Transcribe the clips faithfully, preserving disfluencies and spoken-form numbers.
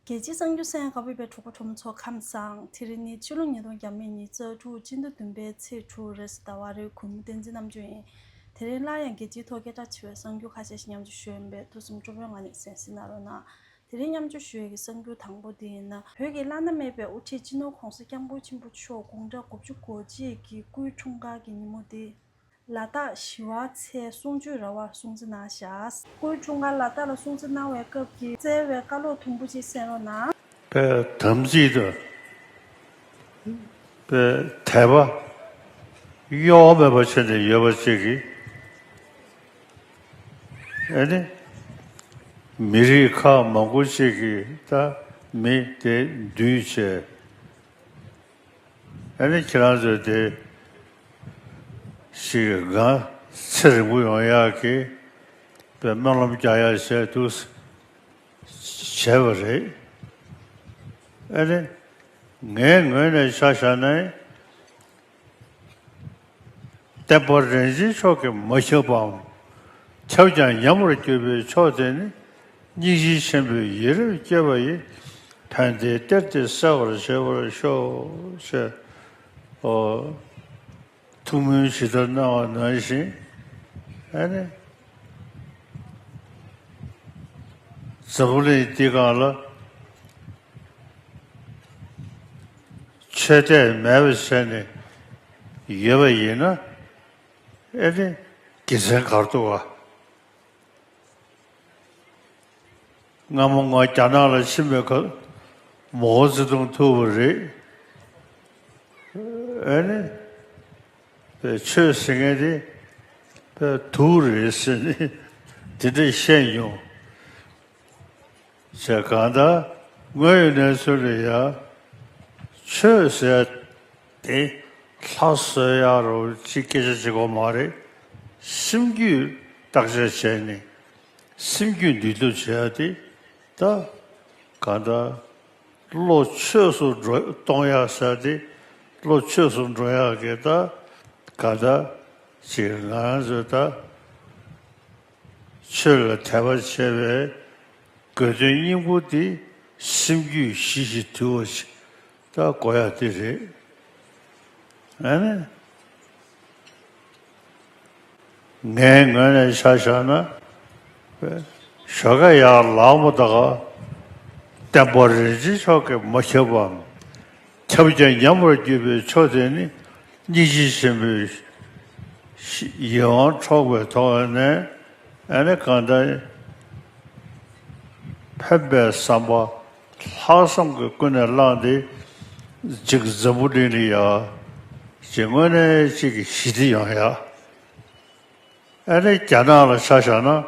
རྒྱལ་སྤྱིའི་གསར་འགྱུར་གསན་མཁན་གོ་ཕེབས་པའི་གྲོགས་པོ་གྲོགས་མོ་ཚོ་ཁམས་བཟང་། དེ་རིང་ནི་ཕྱི་ལོ་ཉིས་སྟོང་ཉི་ཤུ་རྩ་དྲུག་སྤྱི་ཟླ་བདུན་པའི་ཚེས་དྲུག་རེས་གཟའ་ཟླ་བ་རེད། གུས་མོ་བསྟན་འཛིན་རྣམ་དཔྱོད་ཡིན། དེ་རིང་སླར་ཡང་རྒྱལ་སྤྱིའི་ཐོག་སྐད་གྲགས་ཆེ་བའི་གསར་འགྱུར་ཁ་ཤས་ཤིག་མཉམ་སྤྱོད་ཞུ་ཡིན་པས། ཐུགས་བསམ་སྤྲོ་པོའི་ངང་ནས་གསན་གཟིགས་གནང་རོགས་གནང་། དེ་རིང་མཉམ་སྤྱོད་ཞུ་ཡས་ཀྱི་གསར་འགྱུར་དང་པོ་དེ་ཡིན་ན། བོད་ཀྱི་བླ་ན་མེད་པའི་དབུ་ཁྲིད་སྤྱི་ནོར་༧གོང་ས་༧སྐྱབས་མགོན་ཆེན་པོ་མཆོག་དགུང་གྲངས་དགུ་བཅུ་གོ་གཅིག་གི་སྐུའི་འཁྲུངས་སྐར་གྱི་ཉིན་མོ་དེ། ལ་དྭགས་ཞི་བ་འཚོའི་གསུང་ཆོས་ར་བར་སྲུང་བརྩི་གནང་བཞག་སྐུའི་འཁྲུངས་སྐར་ལ་དྭགས་ལ་སྲུང་བརྩི་གནང་བའི་སྐབས་ཀྱི་བསྩལ་བའི་བཀའ་སློབ་ཐུང་ངུ་ཅིག་གསན་རོགས་གནང་། པའི་དམ་ཚིག་དང་། པའི་དད་པ་གཡོ་བ་མེད་པ་བྱས་ནས་ཡོད་པ་ཅིག་གིས། ཨ་ནི། མི་རིགས་ཁག་མང་པོ་ཅིག་གིས་ད་མི་དེ་འདུས་བྱས། ཨ་ནི་ཁྱེད་རང་ཚོས་དེ་ཞིག་ང་ཚེ་རིང་པོ་ཡོང་ཡག་གི་དཔེ་སྨོན་ལམ་རྒྱག་ཡག་བྱས་འདུག་བྱས་པ་རེད། ཨ་ནི་ངའི་ངོས་ནས་ཆ་བཞག་ན། བསྟན་པ་རིན་ཆེན་མཆོག་གིས་མ་ཁྱབ་པའམ། ཁྱབ་ཀྱང་ཉམས་པར་གྱུར་པའི་མཆོག་དེ་ནི། སྙིང་རྗེ་ཆེན་པོས་ཡིད་རབ་བསྐྱོད་པ་ཡིས། ཕན་བདེའི་གཏེར་དེ་གསལ་བར་བྱེད་པར་ཤོག་ཅེས། ཨོ། ཐུགས་སྨོན་ཇི་ལྟར་གནང་བ་ནང་བཞིན། ཨ་ནི། འཛམ་བུ་གླིང་འདི་སྒང་ལ། ཆོས་དད་མེད་པ་བྱས་ནས་ཡོད་པ་ཡིན་ན། ཨེ་ནི་དགེ་མཚན་ག་རེ་འདུག་ག་སྔ་མོ་ང་རྒྱ་ནག་ལ་ཕྱིན་པའི་སྐབས་མའོ་ཙེ་ཏུང་ཐུག་པ་རེད། ཨེ་ནི་པའི་ཆོས་ཟེར་མཁན་དེ་པའི་དུག་རེད་ཟེར་ནས་དེ་འདྲས་བཤད་མྱོང་། བྱས་གང་ལྟར་དངོས་ཡོད་གནས་ཚུལ་ལ་ཡ་ཆོས་ཟེར་དེ་ལྷ་གསོལ་ཡག་རོ་ཅིག་སྐད་ཆ་བྱེད་དགོས་མ་རེད། སེམས་རྒྱུད་བརྟག་དཔྱད་བྱས་ནས་སེམས་རྒྱུད་འདུལ་ཐབས་བྱེད་ཡག་དེ་ད་གང་ལྟར་བློ་ཆོས་སུ་འགྲོ་གཏོང་ཡག་ཟེར་དེ་བློ་ཆོས་སུ་འགྲོ་ཡག་གི་ད་གང་ལྟར་ཅིག་ང་རང་ཚོས་ད། ཆོས་ལ་དད་པ་བྱས་པའི་དགོས་དོན་སྙིང་པོ་དེ་སེམས་རྒྱུད་ཞི་ཞིང་དུལ་བ་ཞིག་ད་དགོས་ཡག་དེ་རེད། ཨ་ནི། ངའི་ངོས་ནས་ཆ་བཞག་ན། ཞོགས་ཀ་ཡར་ལངས་པ་དང་། བསྟན་པ་རིན་ཆེན་མཆོག་གིས་མ་ཁྱབ་པའམ། ཁྱབ་ཀྱང་ཉམས་པར་གྱུར་པའི་མཆོག་དེ་ནི། སྙིང་རྗེ་ཆེན་པོས་ཡིད་དབང་འཕྲོག་པའི་ཐོག་ནས་ཨ་ནི་གང་ལྟར་ཕན་པའི་བསམ་པ་ལྷག་བསམ་གྱིས་ཀུན་ནས་བསླངས་ཏེ་ཅིག་འཛམ་བུ་གླིང་ལ་ཡ་ཅིག་དངོས་གནས་ཅིག་ཞི་བདེ་ཡོང་ཡ། ཨ་ནི་རྒྱ་ནག་ལ་ཆ་བཞག་ན།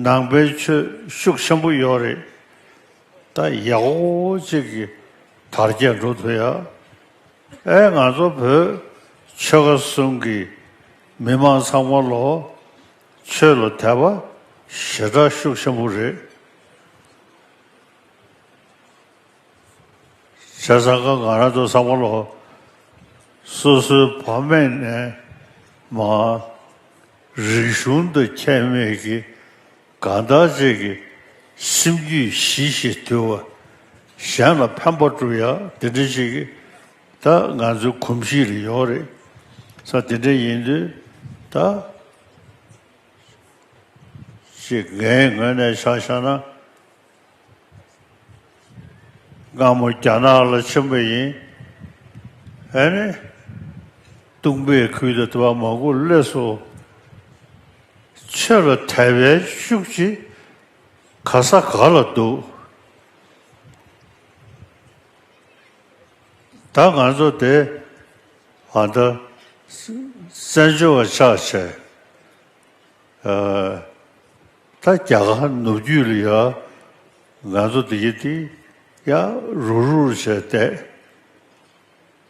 ནང་པའི་ཆོས་ཤུགས་ཆེན་པོ་ཡོད་རེད། ད་ཡག་པོ་ཅིག་གི་དར་རྒྱས་འགྲོ་ཐུབ་ཡ། ཨེ་ང་ཚོ་བོད་ཆོལ་ཁ་གསུམ་གྱི་མི་མང་ཚང་མ་ལོ་ཆོས་ལ་དད་པ་ཞེ་དྲག་ཤུགས་ཆེན་པོ་རེད། བྱས་ཙང་ཀ་ང་རང་ཚོ་ཚང་མ་ལོ། སོ་སོའི་ཕ་མེས་ནས་མ། རིག་གཞུང་དང་ཁྱད་མེད་ཀྱི་གང་ལྟར་ཅིག་གི་སེམས་རྒྱུད་ཞི་ཞིང་དུལ་བ། གཞན་ལ་ཕན་པ་སྒྲུབ་ཡ་དེ་འདྲ་ཅིག་གི་ད་ང་ཚོའི་གོམས་གཤིས་ལ་ཡོད་རེད། ས་དེ་འདྲ་ཡིན་དུས་ད་ཅིག་ངའི་ངོས་ནས་ཆ་བཞག་ན། སྔ་མོ་རྒྱ་ནག་ལ་ཕྱིན་པ་ཡིན། ཨ་ནི། སྟོང་པའི་ཁུལ་དུ་དུ་བ་མང་པོ་སླེབས་སོང་། ཆོས་ལ་དད་པའི་ཤུགས་ཀྱིས་ག་ས་ག་ལ་འདུག་ད་ང་ཚོ་དེ་ཨ་ད་བཙན་བྱོལ་བ་ཆགས་བྱས། ད་རྒྱ་གར་ནུབ་རྒྱུད་ལ་ཡ་ང་ཚོ་འདི་གི་དེ་ཡ་རུག་རུག་བྱས་བསྡད།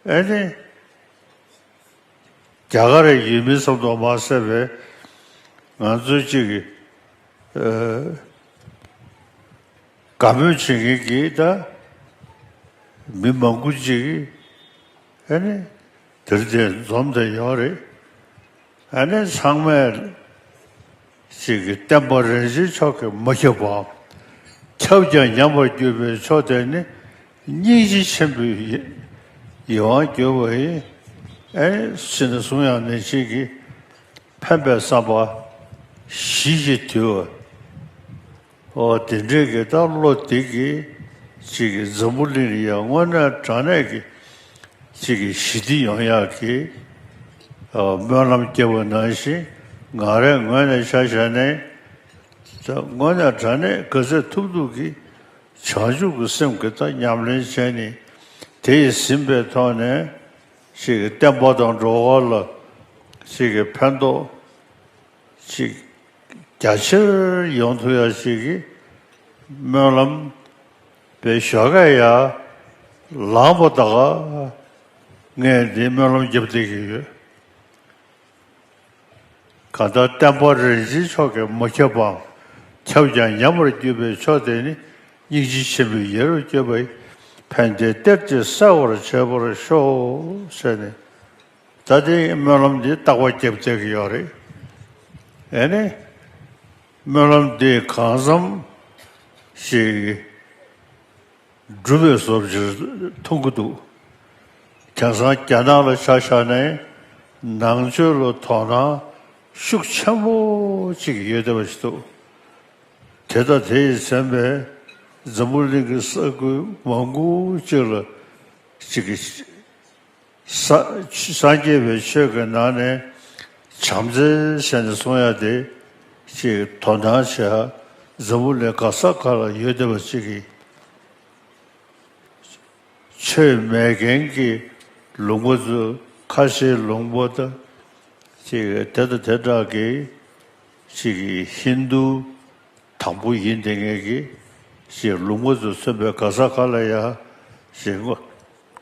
ཨེ་ནི་རྒྱ་གར་ཡུལ་མི་ཙམ་དུ་མ་ཟད་པའི་ང་ཚོའི་གཅིག་གི་དགའ་མོས་བྱེད་མཁན་གྱི་ད་མི་མང་པོ་ཅིག་ཨ་ནི་དེར་དེ་འཛོམས་བསྡད་ཡོད་རེད། ཨ་ནི་ཚང་མས་ཅིག་གི་བསྟན་པ་རིན་ཆེན་མཆོག་གིས་མ་ཁྱབ་པའམ། ཁྱབ་ཀྱང་ཉམས་པར་གྱུར་པའི་མཆོག་དེ་ནི། སྙིང་རྗེ་ཆེན་པོའི་ཡིད་ཡིད་དབང་བསྒྱུར་བ་ཡིན། ཨེ་ཟེར་ནས་གསུང་ཡག་ནི་ཅིག་གིས། ཕན་པའི་བསམ་པ་ཞི་ཞིང་དུལ་བ། ཨོ་དེ་འདྲའི་གི་ད་བློ་དེ་གིས་ཅིག་གིས་འཛམ་བུ་གླིང་ལ་ཡང་དངོས་གནས་དྲང་གནས་ཀྱི་ཅིག་གིས་ཞི་བདེ་ཡོང་ཡག་གི་ཨོ་སྨོན་ལམ་བརྒྱབ་པ་ནང་བཞིན། ང་རའི་ངོས་ནས་ཆ་བཞག་ནས་ད་དངོས་གནས་དྲང་གནས་ག་ཚོད་ཐུབ་ཐུབ་ཀྱིས་བྱང་ཆུབ་ཀྱི་སེམས་ཀྱི་ད་ཉམས་ལེན་བྱས་ནས། དེ་ཡིས་ཟིན་པའི་ཐོག་ནས་ཅིག་གིས་བསྟན་པ་དང་འགྲོ་བ་ལ་ཅིག་གིས་ཕན་ཐོགས། ཅིག་རྒྱ་ཆེར་ཡོང་ཐུབ་ཡ་ཞིག་གི་སྨོན་ལམ་པའི་ཞོགས་ཀས་ཡར་ལངས་པ་ད་ག་ངས་འདི་སྨོན་ལམ་བརྒྱབ་བསྡད་ཀྱི་ཡོད། གང་ལྟར་བསྟན་པ་རིན་ཆེན་མཆོག་གིས་མ་ཁྱབ་པའམ། ཁྱབ་ཀྱང་ཉམས་པར་གྱུར་པའི་མཆོག་དེ་ནི། སྙིང་རྗེ་ཆེན་པོའི་ཡིད་རབ་བསྐྱོད་པ་ཡིས། ཕན་བདེའི་གཏེར་གྱིས་གསལ་བར་བྱེད་པར་ཤོག་ཟེར་ནས། ད་དེ་སྨོན་ལམ་འདི་རྟག་པར་བརྒྱབ་བསྡད་ཀྱི་ཡོད་རེད། ཨེ་ནི། སྨོན་ལམ་འདི་གང་འཚམ་ཞིག་འགྲུབ་པའི་བཟོ་ཅིག་མཐོང་གི་འདུག་དེང་སང་རྒྱ་ནག་ལ་ཆ་བཞག་ནས་ནང་ཆོས་ལ་དོ་སྣང་ཤུགས་ཆེན་པོ་ཅིག་ཡོད་བསྡད་པ་ཞིག་འདུག་དེ་དང་དེ་ཡིས་མཚོན་པའི་འཛམ་བུ་གླིང་གི་ས་ཁུལ་མང་པོ་ཅིག་ལ་ཅིག་གི་ས་སངས་རྒྱས་པའི་ཆོས་ཀྱི་ནང་ནས་བྱམས་བརྩེ་ཟེར་ནས་གསུང་ཡ་དེ་ཅིག་དོ་སྣང་བྱེད་ཡ་འཛམ་བུ་གླིང་ག་ས་ག་ལ་ཡོད་བསྡད་པ་ཅིག་གིས། ཆོས་མེད་མཁན་གྱི་ལུང་པ་ཚོ། ཁ་ཆེའི་ལུང་པ་དང་ཅིག་དེ་དང་དེ་འདྲ་གི་ཅིག་གི་ཧིན་དུ་དང་པོ་ཡིན་བསྡད་མཁན་གྱི་ཅིག་ལུང་པ་ཚོ་མཚོན་པའི་ག་ས་ག་ལ་ཡ་ཅིག་དངོས་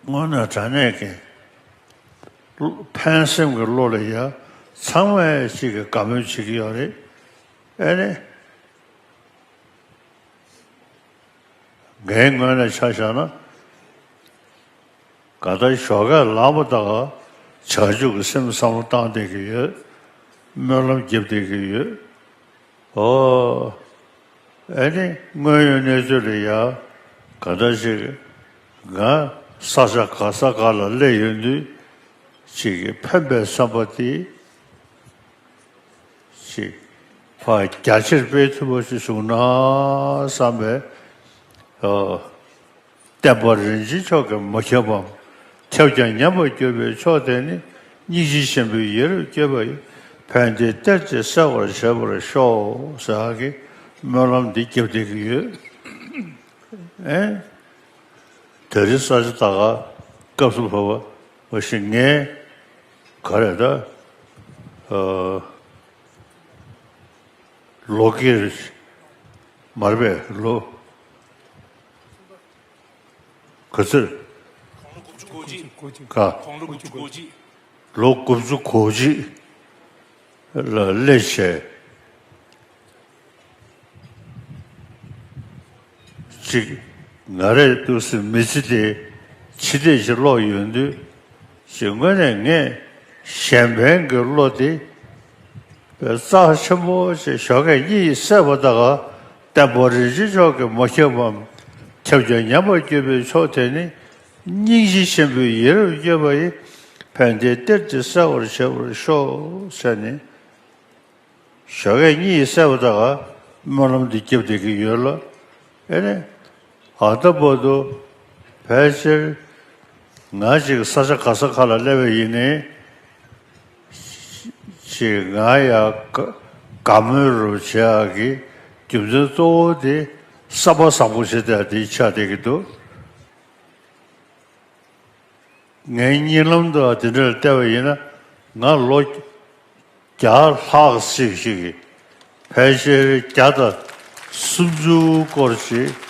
དངོས་གནས་དྲང་གནས་ཀྱི་ཕན་སེམས་ཀྱི་བློ་ལ་ཡ་ཚང་མས་ཅིག་གི་དགའ་མོས་བྱེད་ཀྱི་ཡོད་རེད། ཨེ་ནི། ངའི་ངོས་ནས་ཆ་བཞག་ན། གང་ལྟར་ཞོགས་ཀས་ལངས་པ་དང་བྱང་ཆུབ་ཀྱི་སེམས་བསམ་བློ་བཏང་བསྡད་ཀྱི་ཡོད། སྨོན་ལམ་བརྒྱབ་བསྡད་ཀྱི་ཡོད། ཨོ། ཨེ་ནི་དངོས་ཡོད་གནས་ཚུལ་ལ་ཡ་གང་འདྲ་ཞིག་ང་ས་ཆ་ག་ས་ག་ལ་སླེབས་ཡོང་དུས་ཅིག་གི་ཕན་པའི་བསམ་པ་དེ་ཅིག་ཕར་རྒྱ་ཆེར་སྤེལ་ཐུབ་པ་ཞིག་བྱུང་ན་བསམ་པའི། ཨོ། བསྟན་པ་རིན་ཆེན་མཆོག་གིས་མ་ཁྱབ་པའམ། ཁྱབ་ཀྱང་ཉམས་པར་གྱུར་པའི་མཆོག་དེ་ནི། སྙིང་རྗེ་ཆེན་པོའི་ཡིད་རབ་བསྐྱོད་པ་ཡིས། ཕན་བདེའི་གཏེར་གྱིས་གསལ་བར་བྱེད་པར་ཤོག་ཟེར་གྱི་སྨོན་ལམ་འདི་བརྒྱབ་བསྡད་ཀྱི་ཡོད། ཨེ། དེ་རིང་ས་ཆ་ད་ག་སྐབས་སུ་བབས་པ་བཞིན་ངས་ག་རེ་ད། ཨ། ལོ་ཀིར་མར་པས་ལོ་ག་ཚོད། ག་ལོ་དགུ་བཅུ་གོ་གཅིག་ལ་སླེབས་བྱས། གཅིག་ང་རའི་ཏུ་སི་མི་ཚེ་དེ་ཕྱི་བལྟས་ཤིག་ཀློག་ཡོང་དུས། ཅིག་དངོས་གནས་ངས་གཞན་ཕན་གྱི་བློ་དེ་རྩ་ཆེན་པོ་ཞིག་ཞོགས་ཀས་གཉིད་སད་པ་དང་། བསྟན་པ་རིན་ཆེན་མཆོག་གིས་མ་ཁྱབ་པའམ། ཁྱབ་ཀྱང་ཉམས་པར་གྱུར་པའི་མཆོག་དེ་ནི། སྙིང་རྗེ་ཆེན་པོའི་ཡིད་རབ་བསྐྱོད་པ་ཡིས། ཕན་བདེའི་གཏེར་གྱིས་གསལ་བར་བྱེད་པར་ཤོག་ཟེར་ནས། ཞོགས་ཀས་གཉིད་སད་པ་དང་སྨོན་ལམ་འདི་བརྒྱབ་བསྡད་ཀྱི་ཡོད་ལ། ཨེ་ནས། ཨ་ད་བར་དུ་ཕལ་ཆེར་ང་ཅིག་ས་ཆ་ག་ས་ག་ལ་སླེབས་པ་ཡིན་ནའི། ཅིག་ང་ཡ་དགའ་དགའ་མོས་རུ་བྱེད་ཡག་གི་རྒྱུ་མཚན་གཙོ་བོ་དེ་བསམ་པ་བཟང་པོ་བྱེད་བསྡད་དེ་ཆགས་བསྡད་ཀྱི་འདུག་ངའི་གཉིད་ལམ་དུ་དེ་འདྲར་བལྟས་པ་ཡིན་ན། ང་ལོ་བརྒྱ་ལྷག་ཙམ་ཞིག་གི་ཕལ་ཆེར་བརྒྱ་དང་སུམ་ཅུ་སྐོར་ཞིག་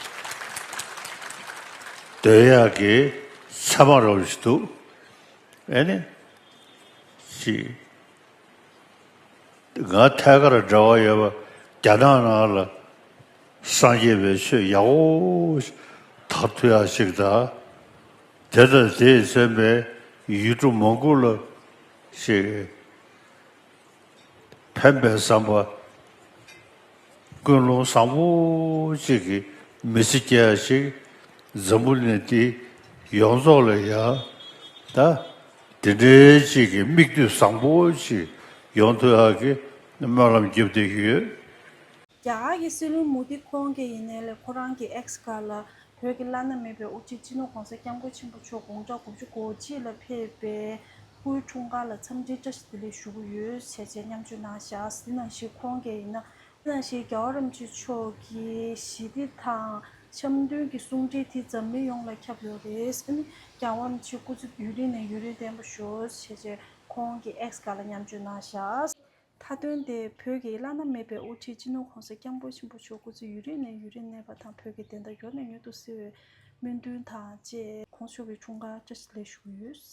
སྡོད་ཡག་གི་མཚན་མ་རོབ་ཞིག་འདུག་ཨེ་ནི། ཅིག་ང་ཐད་ཀར་འབྲེལ་བ་ཡོད་པ་རྒྱ་ནག་ནང་ལ་སངས་རྒྱས་པའི་ཆོས་ཡག་པོ་དར་ཐུབ་ཡག་ཅིག་དང་། དེ་དང་དེས་མཚོན་པའི་ཡུལ་གྲུ་མང་པོ་ལ་ཅིག་ཕན་པའི་བསམ་པ་ཀུན་སློང་བཟང་པོ་ཅིག་གིས་ མི་ཚེ་སྐྱེལ་ཡ་ཞིག་འཛམ་བུ་གླིང་འདི་ཡོངས་རྫོགས་ལ་ཡ་ད་དེ་འདྲའི་ཅིག་གི་མིག་ལྟོས་བཟང་པོ་ཞིག་ཡོང་ཐུབ་ཡ་གི་སྨོན་ལམ་རྒྱབ་བསྡད་ཀྱི་ཡོད། རྒྱ་གར་གྱི་སྲིད་བློན་མོ་དི་ཁོང་གིས་ཡིན་ནའི་ལས་ཁོ་རང་གི་X་སྒང་ལ་བོད་ཀྱི་བླ་ན་མེད་པའི་དབུ་ཁྲིད་སྤྱི་ནོར་༸གོང་ས་༸སྐྱབས་མགོན་ཆེན་པོ་མཆོག་དགུང་གྲངས་དགུ་བཅུ་གོ་གཅིག་ལ་ཕེབས་པའི་སྐུའི་འཁྲུངས་སྐར་ལ་འཚམས་འདྲིའི་བཀྲ་ཤིས་བདེ་ལེགས་ཞུ་གི་ཡོད་ཟེར་བྱས་མཉམ་སྤྱོད་གནང་བཞག་དེ་ནང་བཞིན་ཁོང་གིས་ཡིན་ན། དེ་ནང་བཞིན་རྒྱལ་བ་རིན་པོ་ཆེ་མཆོག་གིས་ཞི་བདེ་དང་འཆམ་མཐུན་གྱི་གསུང་འཕྲིན་དེ་འཛམ་གླིང་ཡོངས་ལ་ཁྱབ་ཡོད་རེད། ཨ་ནི་རྒྱལ་བ་རིན་པོ་ཆེ་སྐུ་ཚེ་ཡུན་རིང་ནས་ཡུན་རིང་བརྟན་པར་ཤོག་ཟེར་བྱས་ཁོང་གིས་X སྒང་ལ་མཉམ་སྤྱོད་གནང་བཞག་མཐའ་དོན་དེ་བོད་ཀྱི་བླ་ན་མེད་པའི་དབུ་ཁྲིད་སྤྱི་ནོར་༸གོང་ས་༸སྐྱབས་མགོན་ཆེན་པོ་མཆོག་སྐུ་ཚེ་ཡུན་རིང་ནས་ཡུན་རིང་གནས་པ་དང་བོད་ཀྱི་བདེན་མཐའ་མྱུར་ནས་མྱུར་དུ་གསལ་བའི་སྨོན་འདུན་དང་བཅས་༸གོང་ས་མཆོག་གི་འཁྲུངས་སྐར་བཀྲ་ཤིས་བདེ་ལེགས་ཞུ་གི་ཡོད།